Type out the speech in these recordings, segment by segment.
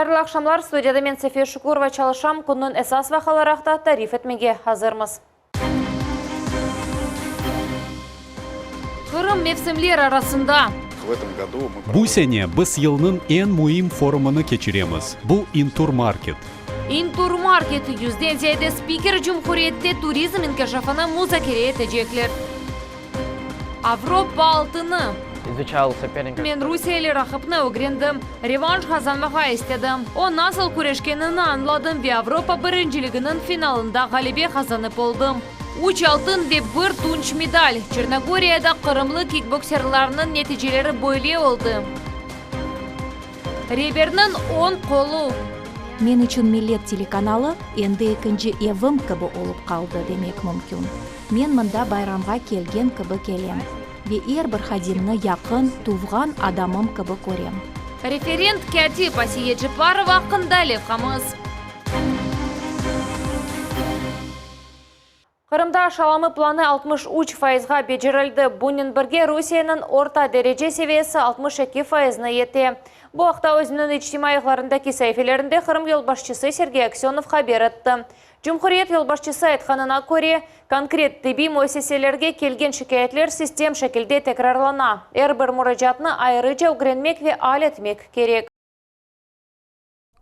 Hayırlı aqşamlar, studiyada men Sefiye Şukurova çalışam, künniñ esas vaqiaları aqta tarif etmege azırmız. Qırım mevsimler arasında. Bu sene biz yılnıñ eñ müim forumını keçiremiz, bu İnturmarket. İnturmarket, yüzden ziyade spiker cumhuriyette turizm inkişafını muzakere etecekler. Avropa altını. Men rusiyeli raqipni ögrendim, revanş qazanmağa istedim. O nasıl küreşkenini añladım ve Avropa birinciliginiñ finalında ğalebe qazanıp oldım. Üç altın ve bir tunç medal, Çernogoriyada qırımlı kikbokserlarnıñ neticeleri böyle oldı. Reberniñ oñ qolu. Men içün Millet telekanalı endi ekinci evim kibi olıp qaldı demek mümkün. Men mında bayramğa kelgen kibi kelem ve er bir hadimni yaqın, tuvğan adamım kibi körem. Referent kâtip Asiye Ceparova aqqında levhamız. Qırımda aşalama planı 63 fayızğa becerildi. Bunen birge Rusiyeniñ orta derece seviyesi 62 fayızına yete. Bu aqta özüniñ içtimaiy ağlarındaki saifelerinde Qırım yolbaşçısı Sergey Aksönov haber etti. Cumhuriyet yolbaşçısı aytqanına köre, konkret tibbiy müessiselerge kelgen şikâyetler sistem şekilde tekrarlana. Er bir muracaatnı ayrıca ögrenmek ve al etmek kerek.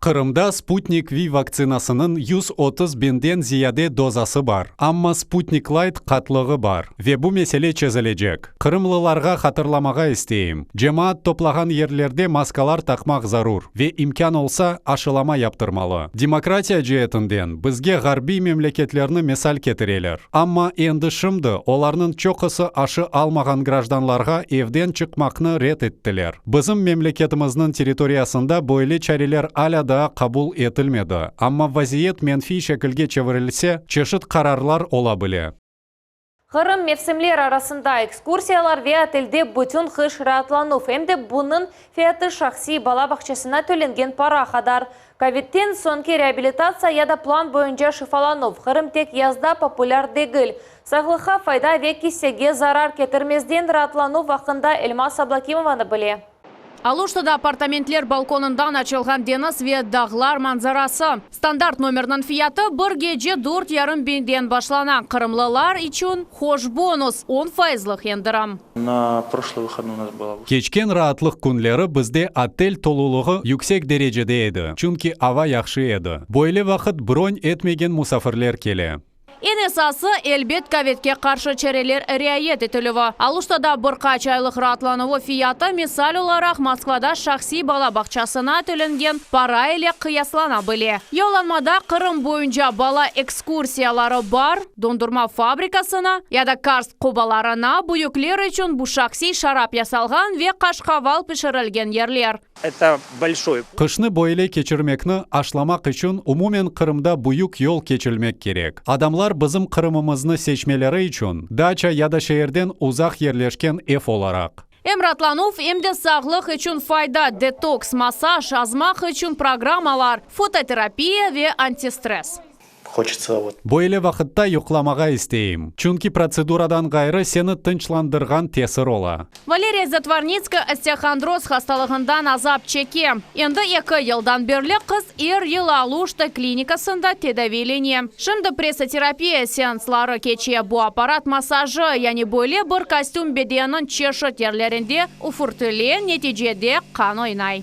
Qırımda Sputnik V vaktsinasınıñ 130 biñden ziyade dozası bar, amma Sputnik Layt qatlığı bar ve bu mesele çezilecek. Qırımlılarğa hatırlamağa isteyim, cemaat toplağan yerlerde maskalar taqmaq zarur ve imkân olsa, aşılama yaptırmalı. Demokratiya ceetinden bizge ğarbiy memleketlerni misal ketireler. Amma endi şimdi olarnıñ çoqusı aşı almağan grajdanlarğa evden çıqmaqnı red ettiler. Bizim memleketimizniñ territoriyasında böyle çareler alâ daa qabul etilmedi, amma vaziyet menfiy şekilge çevirilse, çeşit qararlar ola bile. Qırım mevsimler arasında ekskursiyalar ve otelde bütün qış raatlanuv, em de bunıñ fiyatı şahsiy bala bağçasına tölengen para qadar. Kovidten soñki reabilitatsiya ya da plan boyunca şifalanuv, Qırım tek yazda populâr degil. Sağlıqqa fayda ve kissege zarar ketirmezden raatlanuv aqqında Elmaz Ablakimovanı bile. Aluştada apartamentler balkonından açılğan deñiz ve dağlar manzarası. Standart nomerniñ fiyatı bir gece dört yarım biñden başlana. Qırımlılar içün hoş bonus, on fayızlıq endirim. Na proşlıy vıhodnoy u nas byla. Keçken raatlıq künleri bizde otel tolulığı yüksek derecede edi, çünki ava yahşı edi. Böyle vaqıt bron etmegen musafirler kele. Eñ esası, elbet, kovidke qarşı çareler riayet etilüvi. Aluştada bir qaç aylıq raatlanuvı fiyatı, misal olaraq, Moskvada şahsiy bala bağçasına tölengen para ile qıyaslana bile. Yollanmada Qırım boyunca bala ekskursiyaları bar, dondurma fabrikasına ya da karst qobalarına, büyükler içün bu şahsiy şarap yasalğan ve qaşqaval pişirilgen yerler. Eto bolşoy. Qışnı böyle keçirmekni aşlamaq içün umumen Qırımda büyük yol keçilmek kerek. Adamlar bizim Qırımımıznı seçmeleri içün, daça ya da şeerden uzaq yerleşken ev olaraq. Em raatlanuv, em de sağlıq içün fayda, detoks, massaj, azmaq içün programmalar, fototerapiya ve antistress. Hoçetsa vot. Böyle vaqıtta yuqlamağa isteyim, çünki protseduradan ğayrı seni tınçlandırğan tesir ola. Valeriya Zatvornitskaya osteohondroz hastalığından azap çeke. Endi eki yıldan berli qız er yıl Aluşta klinikasında tedaviylene. Şimdi pressoterapiya seansları keçe, bu apparat massajı, yani böyle bir kostüm bedenniñ çeşit yerlerinde üfürtile, neticede qan oynay.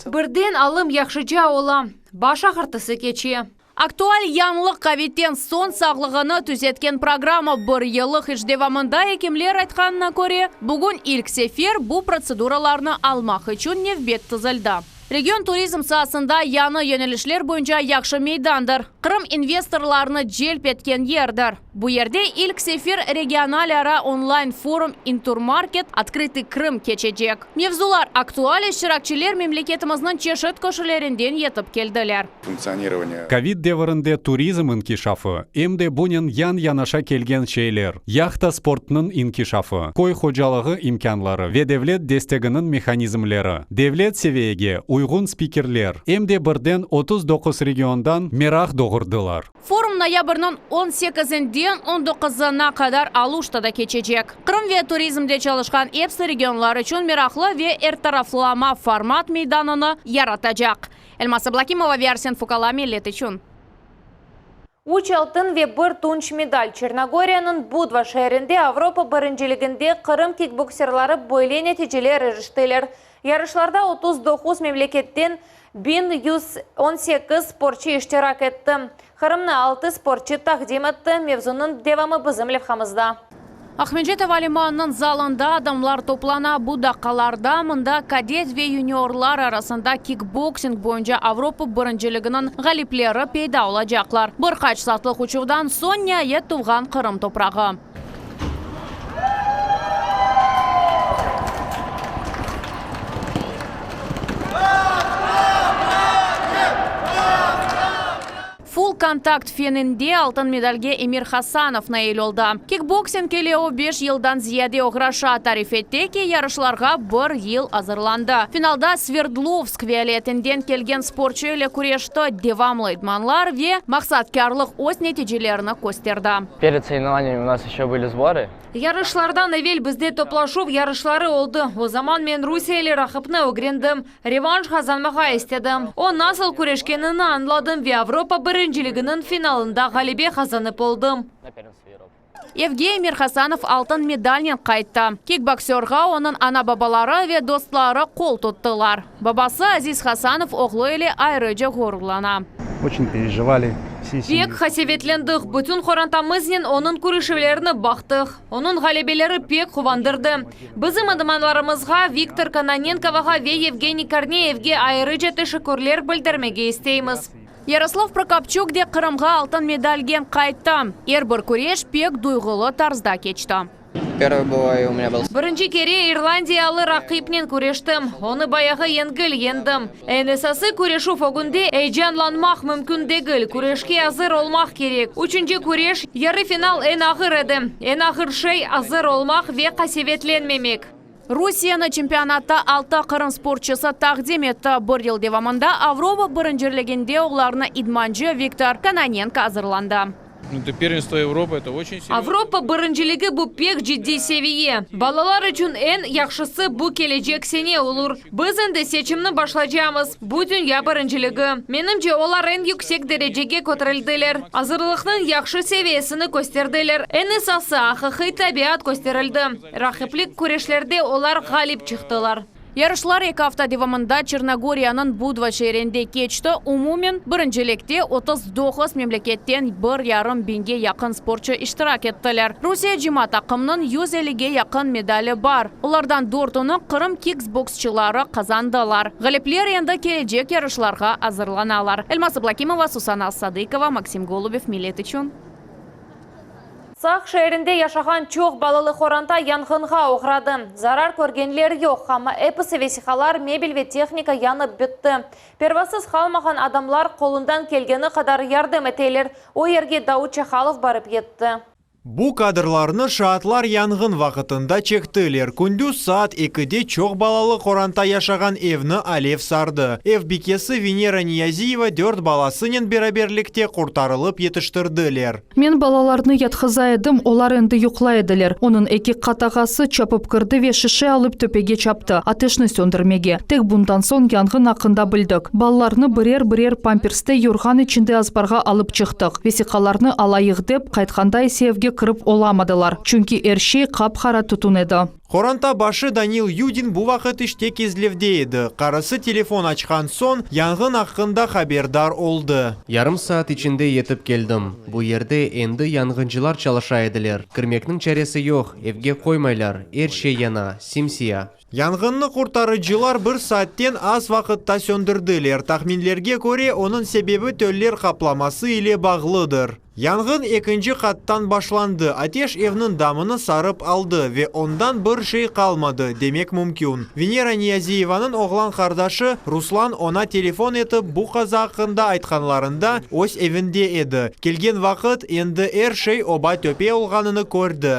Birden alım yahşıca ola. Baş ağırtısı keçe. Aktual yañılıq kovidden soñ sağlığını tüzetken programma bir yıllıq iş devamında ekimler aytqanına köre, bugün ilk sefer bu protseduralarnı almaq içün nevbet tizildi. Region turizm saasında yañı yönelişler boyunca yahşı meydandır, Qırım investorlarını celp etken yerdir. Bu yerde ilk sefer regionalara onlayn forum İnturmarket Otkrıtıy Krım keçecek. Mevzular aktual, iştirakçiler memleketimizniñ çeşit köşelerinden yetip keldiler. Kovid devirinde turizm inkişafı, em de bunen yan-yanaşa kelgen şeyler, yahta sportınıñ inkişafı, köy hocalığı imkânları ve devlet desteginiñ mehanizmleri, devlet seviyege. uyğun spikerler, em de birden 39 regiondan meraq doğurdılar. Forum noyabrniñ on sekizinden on doquzına qadar Aluştada keçecek. Qırım ve turizmde çalışqan epsi regionlar içün meraqlı ve ertaraflama format meydanını yaratacaq. Elmaz Ablâkimova ve Arsen Fukala Millet içün. Üç altın ve bir tunç medal, Çernogoriyanıñ Budva şeerinde Avropa birinciliginde Qırım kikboksерları böyle neticeler iriştiler. Yarışlarda 39 memleketten 1118 sportçı iştirak etti. Qırımnı altı sportçı taqdim etti. Mevzunıñ devamı bizim levhamızda. Aqmescit ava limanınıñ zalında adamlar toplana. Bu daqqalarda mında kadet ve yuniorlar arasında kikboksing boyunca Avropa birinciliginiñ ğalipleri peyda olacaqlar. Bir qaç saatlıq uçuvdan soñ niayet tuvğan Qırım toprağı. Full kontakt feninde altın medalge Emir Hasanov nail oldı. Kikboksing ile o beş yıldan ziyade oğraşa, tarif ete ki, yarışlarğa bir yıl azırlandı. Finalda Sverdlovsk vilâyetinden kelgen sportçu ile küreşti. Devamlı idmanlar ve maqsatkârlıq öz neticelerini kösterdi. Перед соревнованиями у нас еще были сборы. Yarışlardan evel bizde toplaşuv yarışları oldı. O zaman men rusiyeli raqipni ögrendim. Revanş qazanmağa istedim. O nasıl küreşkenini añladım ve Avropa birinciliginiñ finalında ğalebe qazanıp oldım. На первенстве Европы. Evge Emir Hasanov altın medalnen qayttı. Kikboksörğa onıñ ana-babaları ve dostları qol tuttılar. Babası Aziz Hasanov oğlu ile ayrıca ğururlana. Очень переживали всей семьей. Pek qasevetlendik, bütün qorantamıznen onıñ küreşüvlerini baqtıq. Onıñ ğalebeleri pek quvandırdı. Bizim idmanlarımızğa, Viktor Kononenkoğa ve Yevgeniy Korneyevge ayrıca teşekkürler bildirmege isteymiz. Yaroslav Prokopçuk de Qırımğa altın medalnen qayttı. Er bir küreş pek duyğulı tarzda keçti. Первый бой у меня был Birinci kere irlandiyalı raqipnen küreştim. Onı bayağı yengil yeñdim. Eñ esası küreşüv ögünde eyecanlanmaq mümkün degil, küreşke azır olmaq kerek. Üçünci küreş, yarı final eñ ağır edi. Eñ ağır şey azır olmaq ve qasevetlenmemek. Rusiyeni çempionatta altı Qırım sportçısı taqdim etti. Bir yıl devamında Avropa birinciliginde olarnı idmancı Viktor Kononenko azırlandı. Ну, Это первенство Европы, это очень серьезно. Avropa birinciligi bu pek ciddiy seviye. Balalar içün eñ yahşısı bu kelecek sene olur. Biz endi seçimni başlaycaqmız. Bu dünya birinciligi. Menimce, olar eñ yüksek derecege köterildiler. Azırlıqnıñ yahşı seviyesini kösterdiler. Eñ esası aqiqiy tabiat kösterildi. Raqipli küreşlerde olar ğalip çıqtılar. Yarışlar eki afta devamında Çernogoriyanıñ Budva şeerinde keçti. Umumen birincilikte 39 memleketten bir yarım biñge yaqın sportçı iştirak ettiler. Rusiye cıyma taqımınıñ 150ge yaqın medali bar. Olardan dörtüni Qırım kikboksçıları qazandılar. Ğalipler endi kelecek yarışlarğa azırlanalar. Elmaz Ablâkimova, Susana Sadıkova, Maksim Golubev, Millet içün. Saq şeerinde yaşağan çoq balalı qoranta yanğınğa oğradı. Zarar körgenler yoq, amma episi vesiqalar, mebel ve tehnika yanıp bitti. Pervasız qalmağan adamlar qolundan kelgeni qadar yardım eteler. O yerge Davut Çahalov barıp yetti. Bu kadrlarnı şaatlar yanğın vaqtında çektiler. Kündüz saat 2-de çoq balalı qoranta yaşağan evni alev sardı. Ev bikesi Venera Niyaziyeva dört balasınen beraberlikte qurtarılıp yetiştirdiler. Men balalarnı yatqıza edim, olar endi yuqlay ediler. Onıñ eki qatağası çapıp kirdi ve şişe alıp töpege çaptı, ateşni söndürmege. Tek bundan soñ yanğın aqqında bildik. Balalarnı birer-birer pamperste yorğan içinde azbarğa alıp çıqtıq. Vesiqalarnı alayıq dep, qaytqanda ise evge kirip olamadılar. Çünki er şey qap-qara tütün edi. Qoranta başı Danil Yudin bu vaqıt işte Kezlevde edi. Qarısı telefon açqan soñ yanğın aqqında haberdar oldı. Yarım saat içinde yetip keldim. Bu yerde endi yanğıncılar çalışa ediler. Kirmekniñ çaresi yoq, evge qoymaylar, er şey yana, sim-siya. Yanğınnı qurtarıcılar bir saatten az vaqıtta söndürdiler. Tahminlerge köre, onıñ sebebi töller qaplaması ile bağlıdır. Yanğın ekinci qattan başlandı. Ateş evniñ damını sarıp aldı ve ondan bir şey qalmadı, demek mümkün. Venera Niyaziyevanıñ oğlan qardaşı Ruslan oña telefon etip bu qaza aqqında aytqanlarında öz evinde edi. Kelgen vaqıt endi er şey oba-töpe olğanını kördi.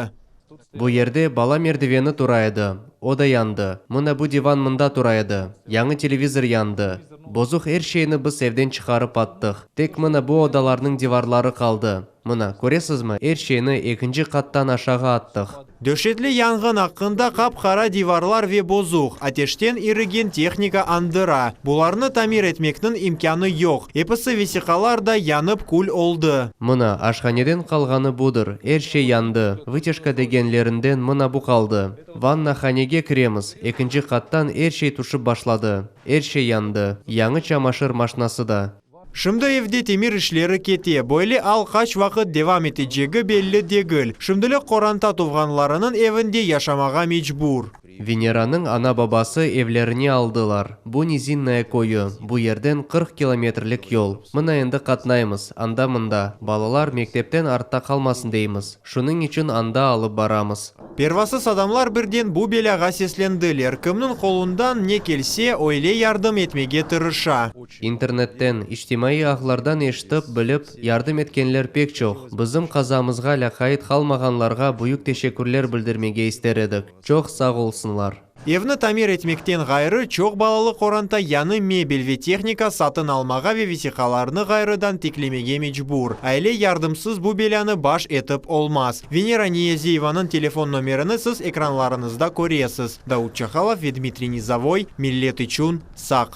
Bu yerde bala merdiveni tura edi, o da yandı. Mına bu divan mında tura edi. Yañı televizor yandı. Bozuq er şeyni biz evden çıqarıp attıq. Tek mına bu odalarnıñ divarları qaldı. Mına, köresizmi, er şeyni ekinci qattan aşağı attıq. Döşetli yanğın aqqında qap-qara divarlar ve bozuq, ateşten irigen tehnika añdıra. Bularnı tamir etmekniñ imkânı yoq. Episi vesiqalar da yanıp kül oldı. Mına, aşhaneden qalğanı budır, er şey yandı, vıtâjka degenlerinden mına bu qaldı. Vannahanege kiremiz, ekinci qattan er şey tüşip başladı, er şey yandı, yañı çamaşır maşnası da. Şimdi evde temir işleri kete. Böyle al qaç vaqıt devam etecegi belli degil. Şimdilik qoranta tuvğanlarınıñ evinde yaşamağa mecbur. Veneranıñ ana-babası evlerine aldılar. Bu Nizinnaya köyü, bu yerden 40 kilometrlik yol. Mına endi qatnaymız, anda-mında. Balalar mektepten artta qalmasın deymiz. Şunıñ içün anda alıp baramız. Pervasız adamlar birden bu belâğa seslendiler. Kimniñ qolundan ne kelse, öyle yardım etmege tırışa. İnternetten, içtimaiy ağlardan eşitip, bilip, yardım etkenler pek çoq. Bizim qazamızğa lâqayıt qalmağanlarğa büyük teşekkürler bildirmege ister edik. Çoq sağ olsunlar. Evni tamir etmekten ğayrı, çoq balalı qoranta yañı mebel ve tehnika satın almağa ve vesiqalarnı ğayrıdan tiklemege mecbur. Aile yardımsız bu belânı baş etip olmaz. Venera Niyaziyevanıñ telefon nomerini siz ekranlarıñızda köresiz. Daud Çahalov ve Dmitriy Nizovoy, Millet içün, Saq.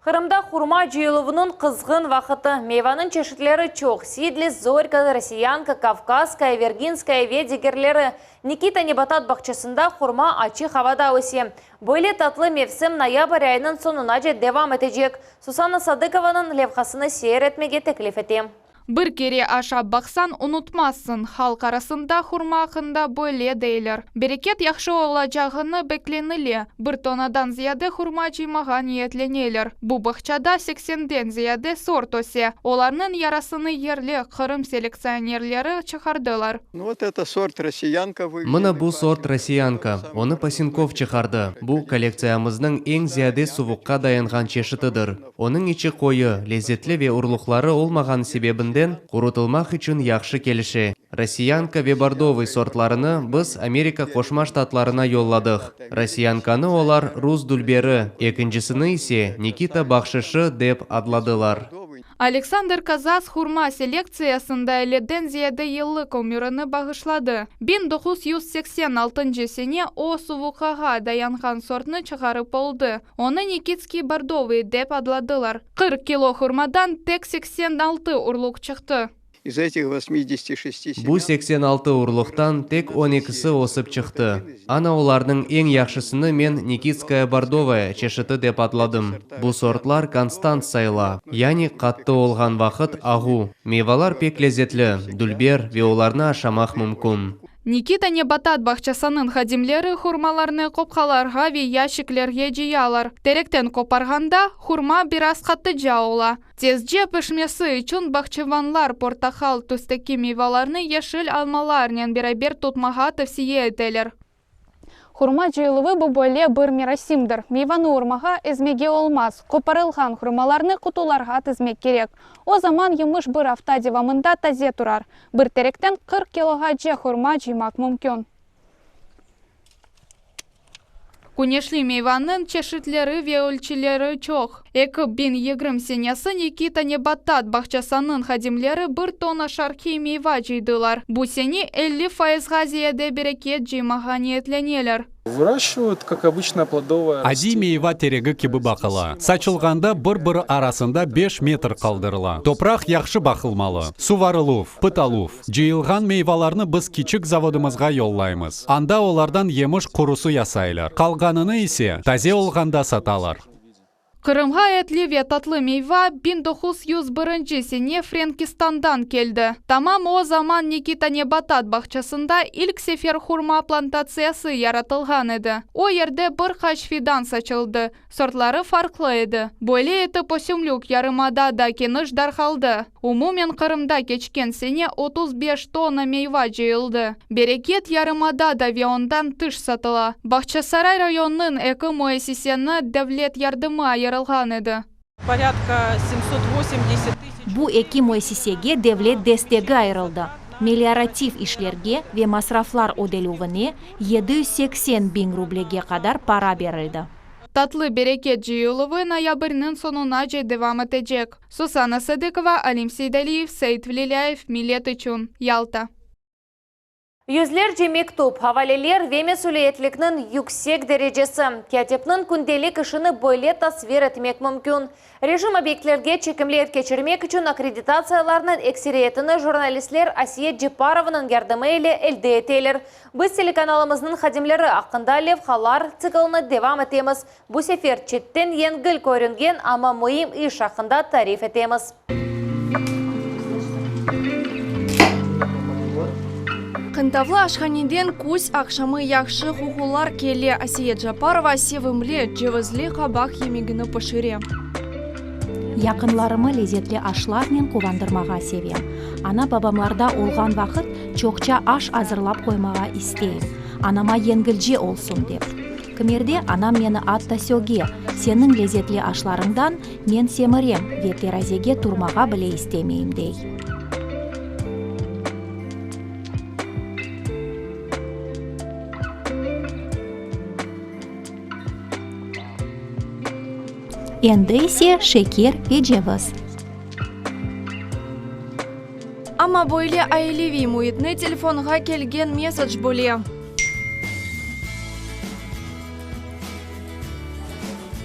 Qırımda hurma cıyıluvınıñ qızğın vaqıtı. Meyvanıñ çeşitleri çoq, Sidlis, Zorka, Rossiyanka, Kavkazskaya, Verginskaya ve digerleri. Nikita nebatat bağçasında hurma açıq avada öse. Böyle tatlı mevsim noyabr ayınıñ soñunace devam etecek. Susanna Sadıkovanıñ levhasını seyir etmege teklif etem. Bir kere aşap baqsañ, unutmazsıñ. Halq arasında hurma aqqında böyle deyler, Bereket yahşı olacağını beklenile. Bir tonnadan ziyade hurma cıymağa niyetleneler. Bu bağçada seksenden ziyade sort öse. Olarnıñ yarısını yerli Qırım selektsionerleri çıqardılar. Mına bu sort Rossiyanka, onı Pasenkov çıqardı. Bu, kollektsiyamıznıñ eñ ziyade suvuqqa dayanğan çeşitidir. Onıñ içi qoyu, lezetli ve urluqları olmağanı sebebinden qurutılmaq içün yahşı kelişe. Rossiyanka ve Bordovıy sortlarını biz Amerika Qoşma Ştatlarına yolladıq. Rossiyankanı olar Rus dülberi, ekincisini ise Nikita bahşışı dep adladılar. Aleksandr Kazas hurma selektsiyasında elliden ziyade yıllıq ömürini bağışladı. 1986 sene o, suvuqağa dayanğan sortnı çıqarıp oldı. Onı Nikitskiy bordovıy dep adladılar. 40 kilo hurmadan tek 86 urluq çıqtı. Bu 86 urluqtan tek on ekisi ösip çıqtı. Ana olarnıñ eñ yahşısını men Nikitskaya bordovaya çeşiti dep adladım. Bu sortlar konstant sayıla, yani qattı olğan vaqıt ağu. Meyvalar pek lezetli, dülber ve olarnı aşamaq mümkün. Nikita nebatat bağçasınıñ hadimleri hurmalarnı qopqalarğa ve yaşiklerge cıyalar. Terekten qoparğanda, hurma biraz qattıca ola. Tezce pişmesi içün bağçevanlar portaqal tüsteki meyvalarnı yeşil almalarnen beraber tutmağa tevsiye eteler. Hurma cıyıluvı bu böyle bir merasimdir. Meyvanı urmağa, ezmege olmaz. Qoparılğan hurmalarnı qutularğa tizmek kerek. O zaman yemiş bir afta devamında taze turar. Bir terekten 40 kiloğace hurma cıymaq mümkün. Küneşli meyvanıñ çeşitleri ve ölçüleri çoq. 2020 senesi Nikita nebatat bağçasınıñ hadimleri bir tonna şarqiy meyva cıydılar. Bu sene 50 fayızğa ziyade bereket cıymağa niyetleneler. Vıraşçivayut, kak obıçnoye plodovое Adiy meyva teregi kibi baqıla. Saçılğanda bir-biri arasında beş metr qaldırıla. Topraq yahşı baqılmalı. Suvarıluv, pıtaluv. Cıyılğan meyvalarnı biz kiçik zavodımızğa yollaymız. Anda olardan yemiş qurusı yasaylar. Qalğanını ise taze olğanda satalar. Qırımğa etli ve tatlı meyva 1901 sene Frenkistandan keldi. Tamam o zaman Nikita nebatat bağçasında ilk sefer hurma plantatsiyası yaratılğan edi. O yerde bir qaç fidan saçıldı, sortları farqlı edi. Böyle etip ösümlük yarımada da keniş darqaldı. Umumen Qırımda keçken sene 35 tonna meyva cıyıldı. Bereket yarımada da ve ondan tış satıla. Bağçasaray rayonınıñ eki müessiseni devlet yardımı ayırılğan edi. Bu eki müessisege devlet destegi ayırıldı. Meliorativ işlerge ve masraflar ödelüvine 780 biñ rublege qadar para berildi. Tatlı bereket cıyıluvı noyabrniñ soñunace devam etecek. Susana Sadıkova, Alim Seydaliyev, Seit Velilâyev, Millet içün, Yalta. Yüzlerce mektüp, avaleler ve mesüliyetlikniñ yüksek derecesi. Kâtipniñ kündelik işini böyle tasvir etmek mümkün. Rejim obyektlerge çekimler keçirmek içün akkreditatsiyalarnıñ ekseriyetini jurnalistler Asiye Ceparovanıñ yardımı ile elde eteler. Biz telekanalımıznıñ hadimleri aqqında levhalar tsiklini devam etemiz. Bu sefer çetten yengil körüngen, amma müim iş aqqında tarif etemiz. Qıntavlı aşhaneden küz aqşamı yahşı qoqular kele. Asiye Caparova sevimli cevizli qabaq yemegini pişire. Yaqınlarımı lezetli aşlarnen quvandırmağa sevem. Ana-babamlarda olğan vaqıt çoqça aş azırlap qoymağa isteyim, anama yengilce olsun dep. Kimerde anam meni atta söge, Seniñ lezetli aşlarıñdan men semirem ve terazege turmağa bile istemeyim, dey. Endi ise şeker ve ceviz. Amma böyle aileviy müitni telefonğa kelgen mesac böle.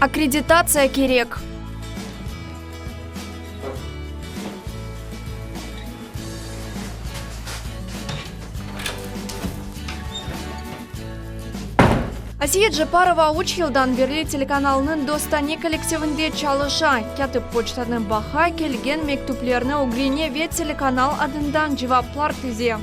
Akkreditatsiya kerek. Asiye Ceparova üç yıldan berli telekanalnıñ Dostane kollektivinde çalışa. Kâtip poçtanı baqa, kelgen mektüplerni ögrene ve telekanal adından cevaplar tize.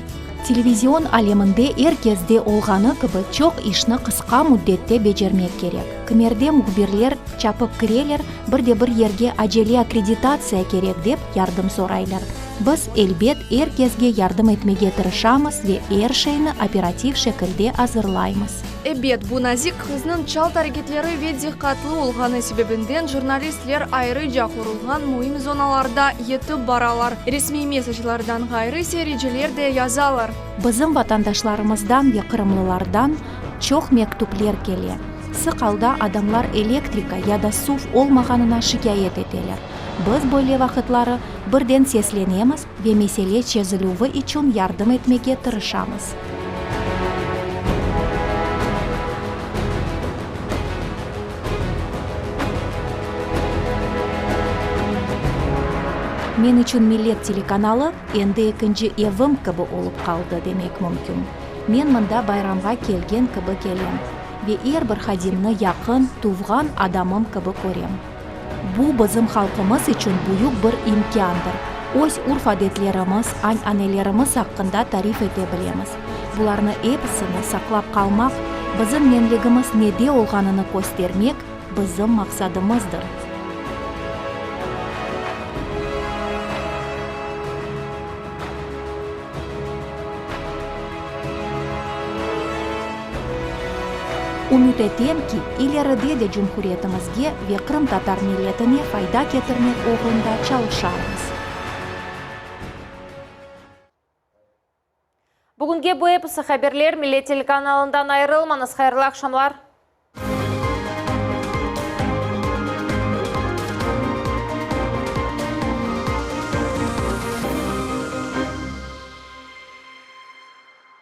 Televizion aleminde er kezde olğanı kibi çoq işni qısqa müddette becermek kerek. Kimerde mühbirler çapıp kireler, bir de bir yerge acele akkreditatsiya kerek dep yardım soraylar. Biz, elbet, er kezge yardım etmege tırışamız ve er şeyni operativ şekilde azırlaymız. Ebet, bu nazik qıznıñ çalt areketleri ve diqqatlı olğanı sebebinden jurnalistler ayrıca qorulğan müim zonalarda yetip baralar. Resmiy mesaclardan ğayrı seyirciler de yazalar. Bizim vatandaşlarımızdan ve qırımlılardan çoq mektüpler kele. Sıq alda adamlar elektrika ya da suv olmağanına şikâyet eteler. Biz böyle vaqıtları birden seslenemiz ve mesele çezilüvi içün yardım etmege tırışamız. Men içün Millet telekanalı endi ekinci evim kibi olıp qaldı demek mümkün. Men mında bayramğa kelgen kibi kelem ve er bir hadimni yaqın, tuvğan adamım kibi körem. Bu bizim halqımız içün büyük bir imkândır. Öz urf-adetlerimiz, añ-anelerimiz aqqında tarif ete bilemiz. Bularnı episini saqlap qalmaq, bizim menligimiz nede olğanını köstermek bizim maqsadımızdır. Ümüt etem ki, ileride de cumhuriyetimizge ve qırımtatar milletine fayda ketirmek oğrunda çalışarmız. Bugünge bu episi haberler, Millet telekanalından ayırılmañız, hayırlı aqşamlar!